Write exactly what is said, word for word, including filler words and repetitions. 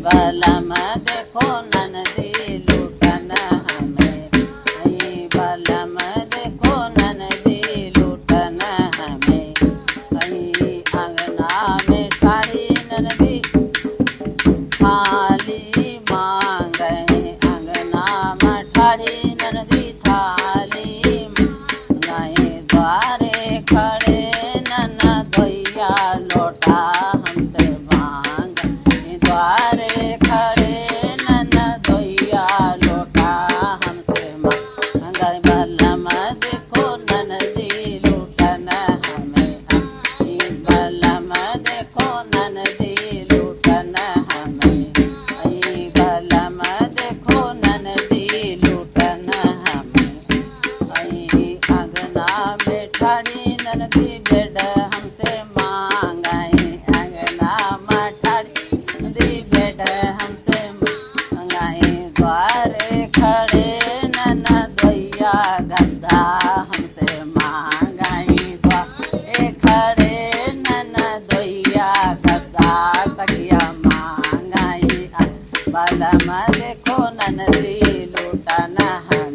बलम देखो ननदी लूटन हमें, आई बलम देखो ननदी लूटन हमें, आई अंगना में ठाड़ी ननदी थाली मांगे, अंगना में ठाड़ी ननदी थाली मांगे, द्वारे खड़े ननदोइया लोटा हमसे मांगे, द्वारे खड़े ननदोइया लोटा हमसे मांगे, बलम देखो ननदी लूटन हमें, ई बलम देखो ननदी लूटन हमें, ई बलम देखो ननदी लूटन हमें, ई अंगना में ठाड़ी ननदी बेड हमसे मांगे, अंगना में ठाड़ी ननदी बेड हमसे मांगे, द्वारे खड़े ननदोइया गद्दा हमसे मांगे, द्वारे खड़े ननदोइया गद्दा तकिया मांगे, बलम देखो ननदी लूटन हमें,